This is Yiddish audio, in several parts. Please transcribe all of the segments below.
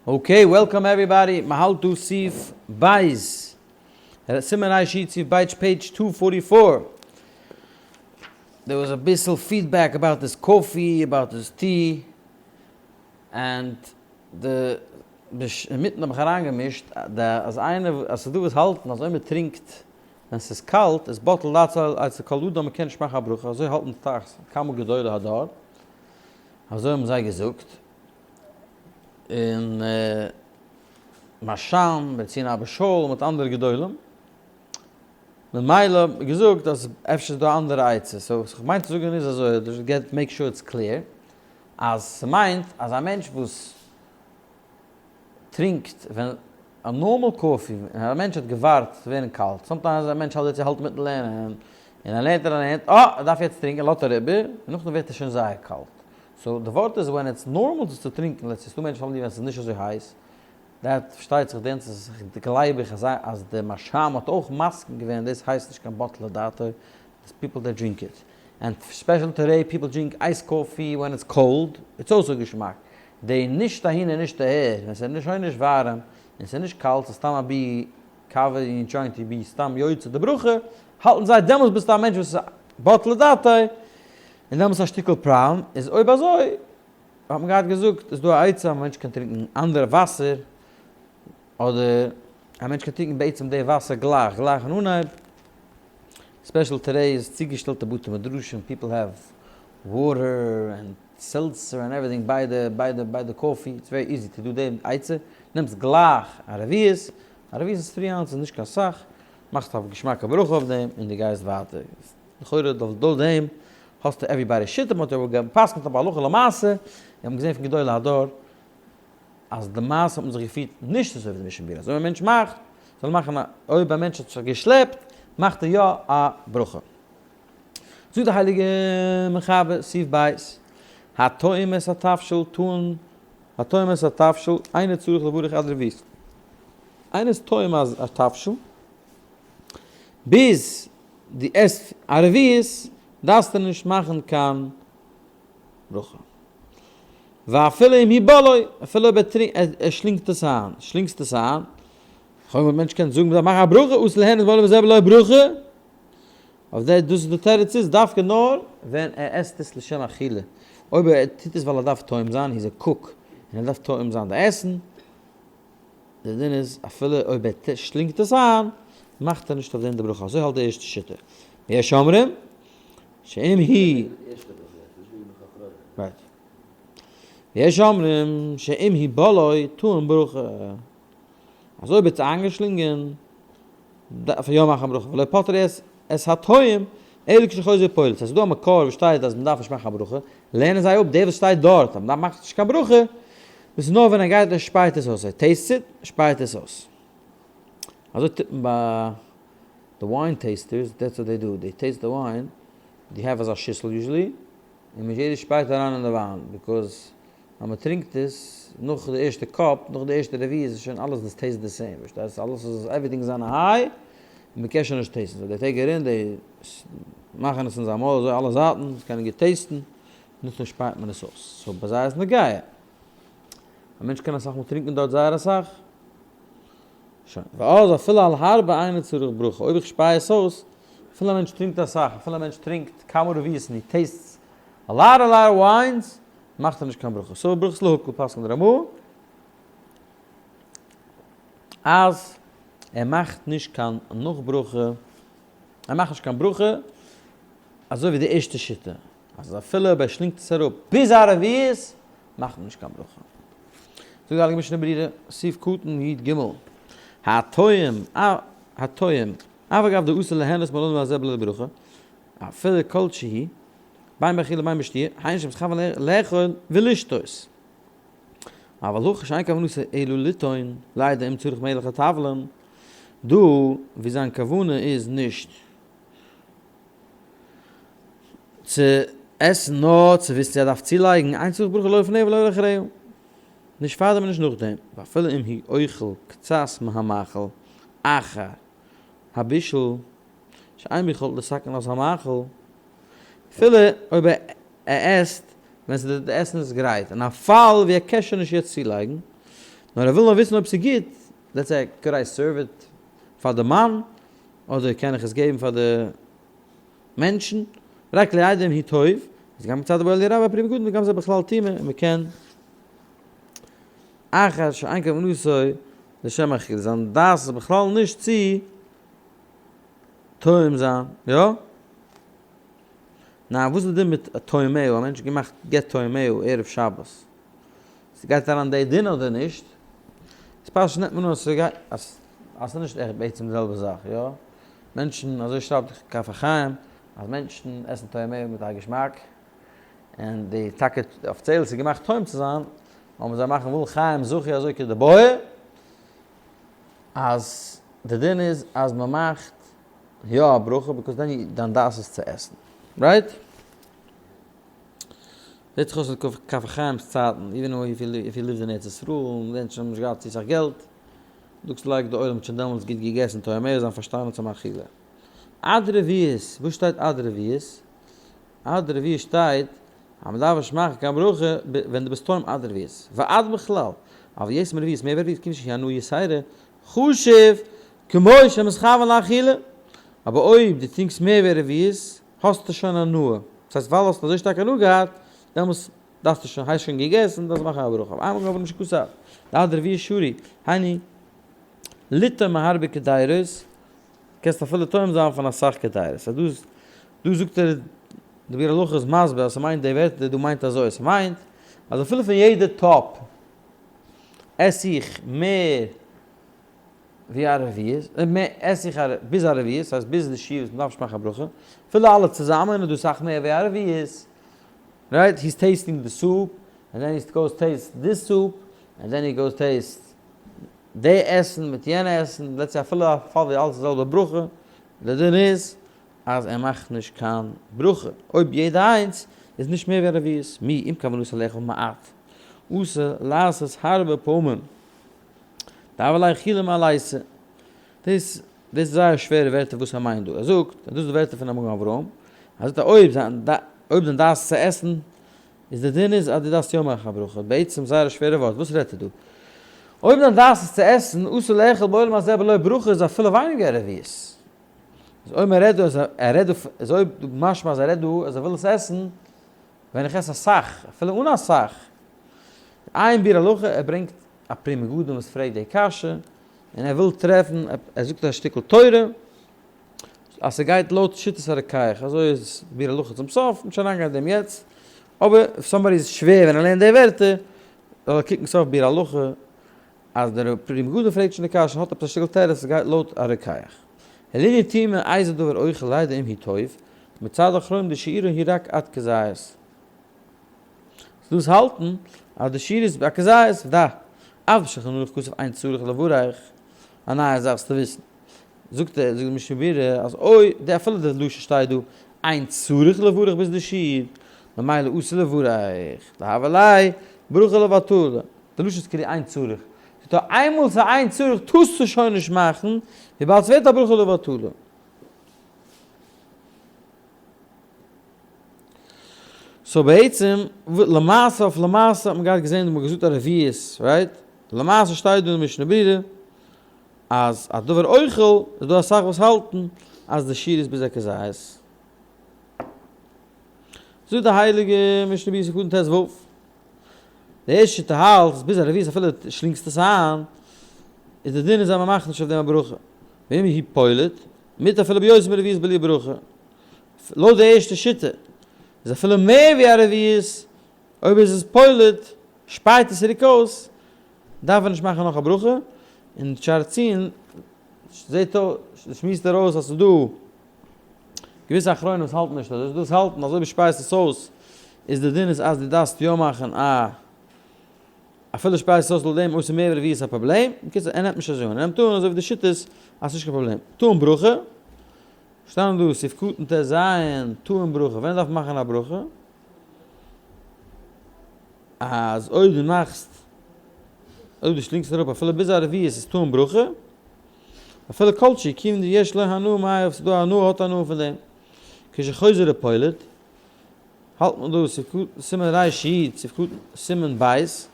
Okay, welcome everybody, מ'האלט דא סעיף בית, סימן ריש י סעיף בית page 244. There was אביסל feedback about this coffee, about this tea, and די אינמיטן האב איך אריינגעמישט אז איינער אז ס'איז דא וואס האלטן אז אויב מ'טרינקט ווען ס'איז קאלט איז בטל דעתו אצל כל אדם מ'קען נישט מאכן א ברכה, אזוי האלטן כמה גדולי הדור, אזוי האבן זיי געזאגט. און מהרש"ם, ר' ציון אבא שאול מיט אנדערע גדולים, ממילא האט מען געזאגט אז אפשר איז דא אנדערע עצות, so וואס איך מיין צו זאגן איז אזוי, just get make sure it's clear, אז ס'מיינט אז א מענטש וואס טרינקט ווען א normal coffee, און א מענטש האט געווארט צו ווערן קאלט, sometimes א מענטש האלט יעצט האלט אינמיטן לערנען, און ער לערנט און ער לערנט, אה! ער דארף יעצט טרינקען, לאזט ער איבער, און נאכדעם ווערט עס שוין זייער קאלט. So די ווארט איז when it's normal דאס צו טרינקען, let's say ס'דא מענטשן האבן ליב ווען ס'איז נישט אזוי הייס, that פארשטייט זיך דענס איז גלייב איך אז אז די מהרש"ם האט אויך מסכים געווען דאס הייסט נישט קיין בטלה דעתו, דאס people that drink it, and special today people drink ice coffee when it's cold, it's also געשמאק, די נישט אהין און נישט אהער, ווען ס'איז שוין נישט ווארעם און ס'איז נישט קאלט ס'איז סתם אבי קאווע און trying to be סתם יוצא די ברכה, האלטן זיי דעמאלטס ביסטו א מענטש וואס איז בטלה דעתו, און דעמאלטס א שטיקל פראבלעם, איז אויב אזוי האט מען געהאט געזאגט איז דא א עצה א מענטש קען טרינקן אנדערע וואסער, אדער א מענטש קען טרינקן בעצם די וואסער גלייך גלייך אין אנהייב, special today איז צוגעשטעלטע בתי מדרשים people have water and seltzer and everything ביי די ביי די ביי די coffee, it's very easy to do די עצה, נעמסט גלייך א רביעית, א רביעית איז three ounces נישט קיין סאך, מאכסט א געשמאקע ברכה אויף דעם און דו גייסט ווייטער. לכאורה דורך דעם האסטו everybody שיטה, מען האט אבער גע'פסק'נט אויף הלכה למעשה, און האבן געזען פון גדולי הדור אז די מעשה האט מען זיך געפירט נישט אזוי ווי די משנה ברורה, אז אויב א מענטש מאכט, זאל ער מאכן א, אויב א מענטש האט זיך געשלעפט, מאכט ער יא א ברכה. זאגט די הייליגע מחבר, סעיף ב', הטועם את התבשיל טעון, הטועם את התבשיל, אינו צריך לברך עד רביעית. איינער איז טועם א תבשיל, ביז דו עסט א רביעית דארפסטו נישט מאכן קיין ברכה. ואפילו אם הוא בולעו, אפילו אויב ער שלינגט עס איין, שלינגסט עס איין, כ'האב א מענטש קען זאגן מ'דארף מאכן א ברכה, אסור ליהנות בעולם הזה בלא ברכה, אויף דער דאס איז די תירוץ איז דווקא נאר ווען ער עסט עס לשם אכילה, אויב ער טוט עס ווייל ער דארף טועם זיין, he's a cook, און ער דארף טועם זיין די עסן, די דין איז אפילו אויב ער שלינגט עס איין מאכט ער נישט אויף דעם די ברכה, אזוי האלט די ערשטע שיטה, ויש אומרים שאם הוא ויש אומרים שאם הוא בולעו טעון ברכה, אז אויב ער האט עס איינגעשלינגען דארף ער יא מאכן א ברכה, ולא פטרו את הטועם אלא כשחוזר ופולט, ס'איז דא א מקור וואס שטייט אז מ'דארף נישט מאכן א ברכה, לערנען זיי אפ דער וואס שטייט דארט אז מ'דארף מאכט נישט קיין ברכה, דאס איז נאר ווען ער גייט און שפייט עס אויס, ער taste ט, שפייט עס אויס. אזוי טוט מען ביי די wine tasters, that's what they do, they taste the wine, they have אזא שיסל usually, און מען יעדער שפייט אריין אין די וויין, because אז מען טרינקט עס נאך די ערשטע cup, נאך די ערשטע רביעית איז שוין אלעס דאס taste the same, פארשטייסט? אלעס איז everything איז on a high, און מען קען שוין נישט taste ן, so they take it in, they מאכן עס אין זיין מויל אזוי אלע זייטן, עס קענען גוט taste ן, נאכדעם שפייט מען עס אויס, so ביי זיי איז נוגע. א מענטש קען אסאך מאל טרינקען דארט זייער אסאך. שוין. ואז אפילו על הרבה אינו צריך ברכה, אויב איך שפיי עס אויס, אפילו א מענטש טרינקט אסאך, אפילו א מענטש טרינקט כמה רביעית און he tastes a lot a lot of wines, מאכט ער נישט קיין ברכה. so ברכת להקל פסק'נט די רמ"א אז ער מאכט נישט קיין נאך ברכה, ער מאכט נישט קיין ברכה אזוי ווי די ערשטע שיטה, אז אפילו אויב ער שלינגט עס אראפ ביז א רביעית מאכט מען נישט קיין ברכה. זאגט די הייליגע משנה ברורה, סעיף קטן י ג, הטועם, הטועם, אף אגב דאסור ליהנות מעולם הזה בלא ברכה, אפילו כל שהיא, בין באכילה בין בשתיה, היינו שמתכוון לאכול ולשתות. אבל הכא שאין כוונתו אלא לטעום, לידע אם צריך מלח לתבלין, דא ווי זיין כוונה איז נישט צו עסן נאר צו וויסן צו ער דארף צולייגן, אין צריך ברכה לא לפניה ולא לאחריה, נישט פארדעם און נישט נאכדעם, ואפילו אם הוא אוכל קצת מהמאכל אחר הבישול שאין ביכולתו לתקן את המאכל, אפילו אויב ער עסט ווען די עסן איז גרייט, אין א פאל ווי ער קען שוין נישט יעצט צולייגן. נאר ער וויל נאר וויסן אויב ס'איז גוט, let's say could I serve it פאר די מאן, אדער קען איך עס געבן פאר די מענטשן, רק לידע אם הוא טוב, איז גם מצד הבעל יראה והפרי מגדים וגם זה בכלל טומאה און מ'קען אחר שאין כוונתו לשם אכילה, זיין דעת איז בכלל נישט צו טועם זיין, יא? נא וואס איז די דין מיט טועמיה, א מענטש האט געמאכט גט טועמיה ערב שבת, ס'גייט אריין די דין אדער נישט? איז פשט נעמט מען אן אז ס'גייט אז ס'איז נישט עכט בעצם די זעלבע זאך, יא? מענטשן, אזוי שרייבט כף החיים, אז מענטשן עסן טועמיה מיט א געשמאק, און די טאקע אפיציעל ס'איז געמאכט טועם צו זיין, אבער זיי מאכן וואל חיים זכי אזוי כדבעי, אז די דין איז אז מ'מאכט יא א ברכה because then דיין דעת איז צו עסן. Right? זעט זיך אויס אין כף החיים'ס צייטן, even though if he lives אין ארץ ישראל, און מענטשן האבן נישט געהאט צו סאך געלט, looks like די עולם האט שוין דעמאלטס גוט געגעסן טועמיה זיין פארשטאנען צום אכילה. עד רביעית, וואו שטייט עד רביעית? עד רביעית שטייט אז מען דארף נישט מאכן קיין ברכה ווען דו ביסט טועם עד רביעית, ועד בכלל, אבל יותר מרביעית מער ווי רביעית כיוון שהיא הנאה יתירה, חשוב כמו שמתכוון לאכילה, אבער אויב דו טרינקסט מער ווי רביעית האסטו שוין הנאה, דאס הייסט ווייל האסט אזוי שטארק הנאה געהאט, דעמאלס דארפסטו שוין, הייסט שוין געגעסן, דארפסט מאכן א ברכה, אבער איינמאל געווארן שכתב, דעד רביעית שרי, היינו לטעום מהרבה קדירות, קענסט אפילו טועם זיין פון אסאך קדירות, אז דא דא זאגט ער, די ביאור הלכה איז מסביר אז ס'מיינט די ווערטער דא מיינט אזוי, ס'מיינט אז אפילו פון יעדע טאפ עס איך מער ווי א רביעית, עס איך ביז א רביעית, ס'הייסט ביז די שיעור וואס מ'דארף נישט מאכן א ברכה, אפילו אלע צוזאמען איז דא סאך מער ווי א רביעית, right? He's tasting the soup, and then he goes taste this soup, and then he goes taste די עסן מיט יענע עסן, let's say אפילו א פאל ווי אלעס איז די זעלבע ברכה, די דין איז אז ער מאכט נישט קיין ברכה, אויב יעדע איינס איז נישט מער ווי א רביעית, מי אם כוונתו לאכול מעט, אסור לעשות הרבה פעמים, דהוה ליה אכילה מעלייתא. דאס דאס איז זייער שווערע ווערטער וואס ער מיינט דא, ער זאגט, און דאס איז די ווערטער פון מגן אברהם, ער זאגט אז אויב זיין אויב דיין דעת איז צו עסן, איז די דין איז אז דו דארפסט יא מאכן א ברכה, בעצם זייער א שווערע ווארט, וואס רעדט ער דא? אויב דיין דעת איז צו עסן, אסור לאכול בעולם הזה בלא ברכה איז אפילו ווייניגער רביעית. איז אויב מען רעדט דא אז ער רעדט דא, איז אויב משמע אז ער רעדט דא אז ער וויל עס עסן, ווען איך עס אסאך, אפילו אן אסאך, עיין ביאור הלכה, ער ברענגט א פרי מגדים וואס פרעגט די קשיא, און ער וויל טרעפן, ער זאגט א שטיקל תורה, אז ס'גייט לויט שיטת הרוקח, אזוי איז ביאור הלכה צום סוף, נישט אריינגיין אין דעם יעצט, אבער if somebody איז שווער ווען ער לערנט די ווערטער, זאל ער קוקן סוף ביאור הלכה, אז דער פרי מגדים פרעגט שוין די קשיא, האט עפעס א שטיקל תירוץ, ס'גייט לויט הרוקח. לענין טעימה איזה דבר אוכל לידע אם הוא טוב, מצד האחרונים דשיעורו הוא רק עד כזית. דאס האלטן אז די שיעור איז א כזית, ודע, אף בשולחן ערוך כתוב אין צריך לברך, א נייע זאך צו וויסן. זאגט ער, זאגט די משנה ברורה, אז אוי, די אפילו די לשון שטייט דא, אין צריך לברך ביז די שיעור, ממילא אסור לברך, דהוה ליה ברכה לבטלה, די לשון איז כאילו אין צריך, זאגט ער איינמאל ס'איז אין צריך טארסטו שוין נישט מאכן, וויבאלד ס'ווערט א ברכה לבטלה. So בעצם, למעשה אויף למעשה האט מען געהאט געזען, מ'האט געזאגט א רביעית, right? למעשה שטייט דא אין משנה ברורה אז א דבר אוכל איז דא אסאך וואס האלטן אז די שיעור איז ביז א כזית. זאגט די הייליגע משנה ברורה סעיף קטן ט ו, די ערשטע שיטה האלט אז ביז א רביעית אפילו שלינגסט עס איין, איז די דין איז אז מ'מאכט נישט אויף דעם א ברכה, ואם הוא פולט, מותר אפילו ביותר מרביעית בלי ברכה. לויט די ערשטע שיטה איז אפילו מער ווי א רביעית, אויב איז עס פולט, שפייט עס צוריק אויס, דארף ער נישט מאכן נאך א ברכה, און שער ציון זעט אויס, שמועסט ער אויס אז ס'איז דא געוויסע אחרונים וואס האלטן נישט אזוי, ס'איז דא וואס האלטן אז אויב שפייסט עס אויס איז די דין איז אז דו דארפסט יא מאכן א אפילו שפייסט עס אויס לויט דעם אויב ס'איז מער ווי רביעית איז א פראבלעם, בקיצור ער נעמט נישט אזוי אן, ער נעמט אן אזוי ווי די שיטות אז ס'איז נישט קיין פראבלעם, טעון ברכה. שטאנען דא סעיף קטן ט ז, טעון ברכה, ווען דארף מען מאכן א ברכה? אז אויב דו מאכסט, אויב דו שלינגסט אראפ אפילו ביז א רביעית איז טעון ברכה, אפילו כל שהוא, כיוון דיש לו הנאה מאי אויב ס'איז דא הנאה האט הנאה פון דעם. כשחוזר ופולט, האלט מען דא סעיף קטן סימן ריש י, סעיף קטן סימן בית,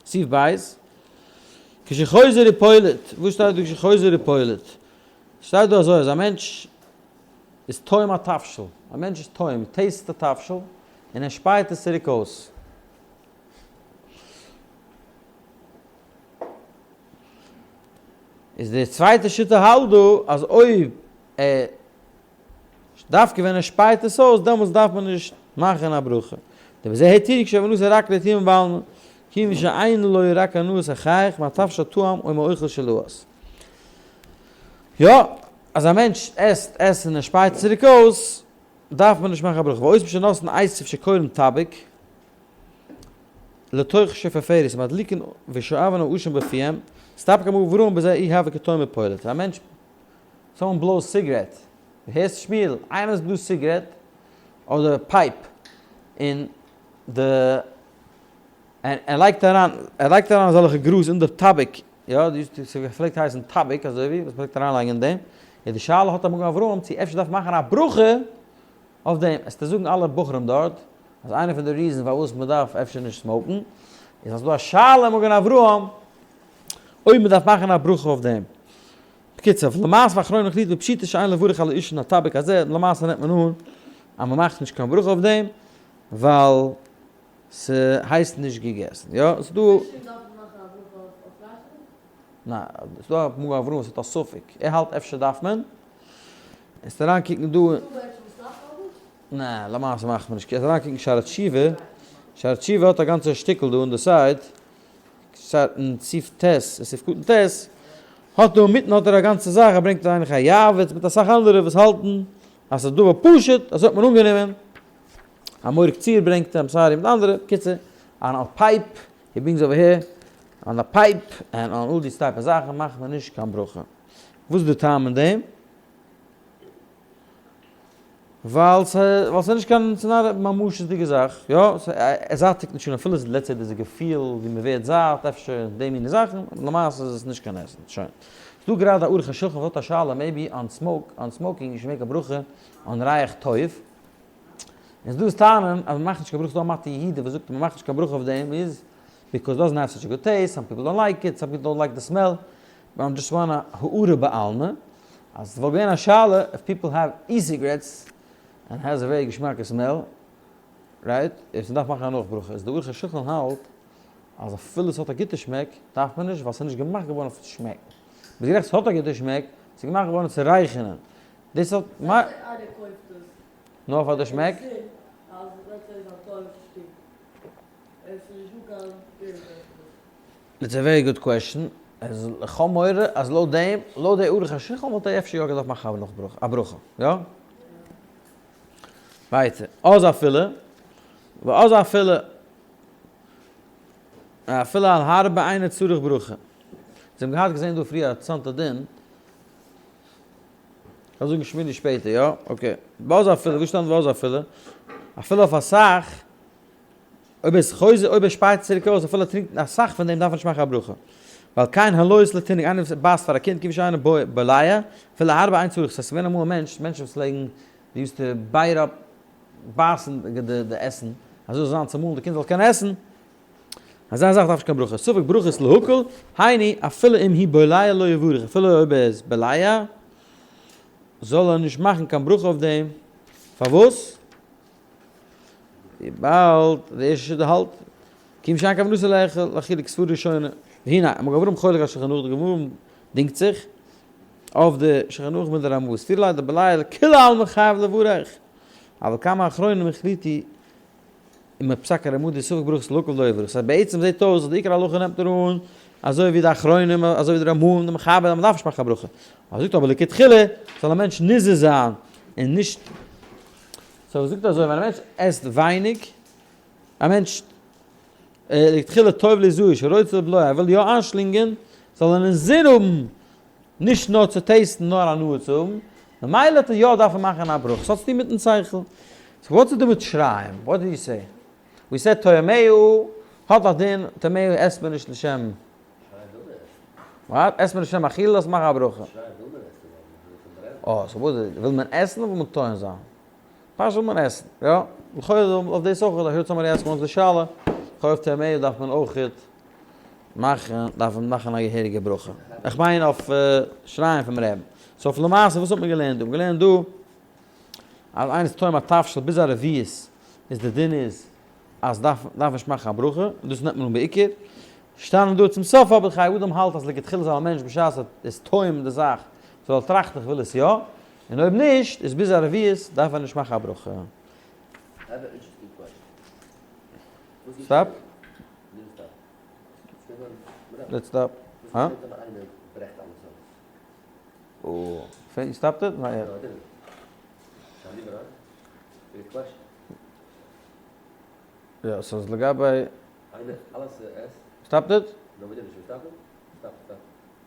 סעיף בית. כשחוזר ופולט, וואס שטייט דא כשחוזר ופולט? שטייט דא אזוי אז א מענטש איז טועם א תבשיל, א מענטש איז טועם, taste ט א תבשיל, און ער שפייט עס צוריק אויס. איז די צווייטע שיטה האלט דא אז אויב ער דווקא ווען ער שפייט עס אויס דעמאלטס דארף מען נישט מאכן א ברכה. דבזה התירו כשכוונתו רק לטעימה בעלמא, כיוון שאין לו רק הנאת החיך מהתבשיל הטעום או מאוכל שלעס. יא, אז א מענטש עסט עסן און ער שפייט צוריק אויס, דארף מען נישט מאכן א ברכה. ואותם שנותנין עשב שקורין טבק לתוך שפופרת ומדליקין ושואבין העשן בפיהם, מסתפק המגן אברהם בזה אי הוה כטועם ופולט. א מענטש someone blows cigarette, דו הערסט שמואל, איינער איז בלאז cigarette אדער pipe און די ער לייגט אריין ער לייגט אריין אזעלכע גראז אין די טאביק, יא ס'פלעגט הייסן טאביק אזוי ווי וואס מ'פלעגט אריינלייגן אין דעם, איז די שאלה האט א מגן אברהם צו אפשר דארף מאכן א ברכה אויף דעם, עסטו זאגן אלע בחורים דארט אז איינע פון די reason פארוואס מ'דארף אפשר נישט smoke ן איז אז ס'דא א שאלה אין מגן אברהם אויב מ'דארף מאכן א ברכה אויף דעם. בקיצור, למעשה ואחרונים החליטו בפשיטא שאין לברך על עישון הטבק הזה, למעשה נעמט מען אן אז מ'מאכט נישט קיין ברכה אויף דעם, ווייל ס'הייסט נישט געגעסן. יא, ס'דא. ניין, ס'דא א מגן אברהם וואס האט א ספק, ער האלט אפשר דארף מען. עסט אריינקוקן דא. ניין, למעשה מאכט מען נישט. עסט אריינקוקן שערי תשובה, שערי תשובה האט א גאנצע שטיקל דא אין די side. אין סעיף ט', אין סעיף קטן ט', האט דא אינמיטן האט ער א גאנצע זאך, ער ברענגט אריין חייבת מיט אסאך אנדערע וואס האלטן אז ס'איז דבר פשוט, אזוי האט מען אנגענומען, המור קציר ברענגט I'm sorry מיט אנדערע, בקיצור, אן א pipe, he brings over here, אן א pipe, און אן all these type זאכן מאכט מען נישט קיין ברכה. וואס איז די טעם אין דעם? ווייל ס'איז נישט קיין, ס'איז נאר א ממשות'דיגע זאך, יא, עס זעטיגט נישט אן אפילו let's say די געפיל ווי מ'ווערט זאט, אפשר די מיני זאכן, למעשה איז עס נישט קיין עסן, שוין. ס'דא גראדע א ערוך השולחן וואס האט א שאלה maybe on smoke, on smoking you should make א ברכה on ריח טוב, און ס'דא וואס טענה'ן אז מ'מאכט נישט קיין ברכה, ס'דא א מטה יהודה וואס זאגט אז מ'מאכט נישט קיין ברכה אויף דעם איז because doesn't have such a good taste, some people don't like it, some people don't like the smell, but I'm just wanna הערה בעלמא. אז ס'וואלט געווען א שאלה if people have e-cigarettes and has a very געשמאקע smell, right? אויב ס'דארף מאכן א נאך ברכה, איז די ערוך השולחן האלט אז אפילו ס'האט א גוטע שמעק דארף מען נישט ווייל ס'איז נישט געמאכט געווארן אויף צו שמעקן. ביסט גערעכט ס'האט א גוטע שמעק, ס'איז געמאכט געווארן צו רייכענען. דאס האט מ. נאר פאר די שמעק? It's a very good question. איך האב מורא אז לויט דעם, לויט די ערוך השולחן וואלט ער אפשר יא געדארפט מאכן א נאך ברכה, א ברכה, יא? ווייטער, אז אפילו, ואז אפילו, אפילו על הרבה אינו צריך ברכה. זיי האבן געהאט געזען דא פריער א אינטערעסאנטע דין, כ'וועל זאגן שמיני שפעטער, יא? Okay. ואז אפילו, וואו שטאנד ואז אפילו? אפילו אויף אסאך, אויב עס חוזר אויב ער שפייט צוריק אויס אפילו ער טרינקט אסאך פון דעם דארף ער נישט מאכן א ברכה. ווייל קיין הלוית לתינוק איינער וואס בייסט פאר א קינד כיוון שאינו בולע אפילו הרבה אין צריך ס'איז געווען אמאל א מענטש מענטשן וואס פלעגן they used to bite up בייסן די עסן אזוי זאל זיין צומאלן די קינד זאל קענען עסן אזא זאך דארף נישט קיין ברכה ספק ברכות להקל היינו אפילו אם הוא בולע לא יברך אפילו אויב ער איז בולע זאל ער נישט מאכן קיין ברכה אויף דעם פארוואס? וויבאלד די ערשטע שיטה האלט כיון שאין כוונתו לאכילה כסברא ראשונה, והנה, המגן אברהם חולק על שולחן ערוך, די גמרא דינגט זיך אויף די שולחן ערוך מיט די רמ"א, סבירא ליה דבולע לכולי עלמא חייב לברך, אבל כמה אחרונים החליטו עם פסק הרמ"א דספק ברכות להקל לא יברך, סא בעצם זעט אויס אז די עיקר הלכה נעמט ער אן אזוי ווי די אחרונים אזוי ווי די רמ"א און די מחבר אז מ'דארף נישט מאכן א ברכה, ער זאגט אבער לכתחילה זאל א מענטש נזהר זיין און נישט so זאגט אזוי ווען א מענטש עסט ווייניג, א מענטש לכתחילה טוב ליזהר שרוצה לבלוע ער וויל יא איינשלינגען, זאל ער אינזין האבן נישט נאר צו taste ן נאר הנאה צו האבן, ממילא וועט ער יא דארפן מאכן א ברכה, ס'האט צוטון מיטן שכל. so וואס איז דא מיט שריים? What did you say? We said טועמיה האט א דין, טועמיה עסט מען נישט לשם. What? עסט מען לשם אכילה לאזט מאכן א ברכה. אה, so וואס איז, וויל מען עסן אדער וויל מען טועם זיין? פשוט וויל מען עסן, יא? לכאורה אויף דאס אויך, I heard somebody ask once די שאלה, לכאורה אויף טועמיה דארף מען אויך. מאכן, דארף מען מאכן א געהעריגע ברכה. איך מיין אויף שרייען פון רעבן. so אויף למעשה וואס האט מען געלערנט דא? מ'האט געלערנט דא אז איינער איז טועם א תבשיל ביז א רביעית איז די דין איז אז דארף דארף נישט מאכן א ברכה, און דאס נעמט מען אן בעיקר. שטאנען דא צום סוף אבער חיי אדם האלט אז לכתחילה זאל א מענטש בשעת ער איז טועם די זאך זאל ער טראכטן איך וויל עס יא, און אויב נישט איז ביז א רביעית דארף ער נישט מאכן א ברכה. stop? Let's stop. הא? You stopped it? Not yet. יא, so איז לגבי. Stopped it?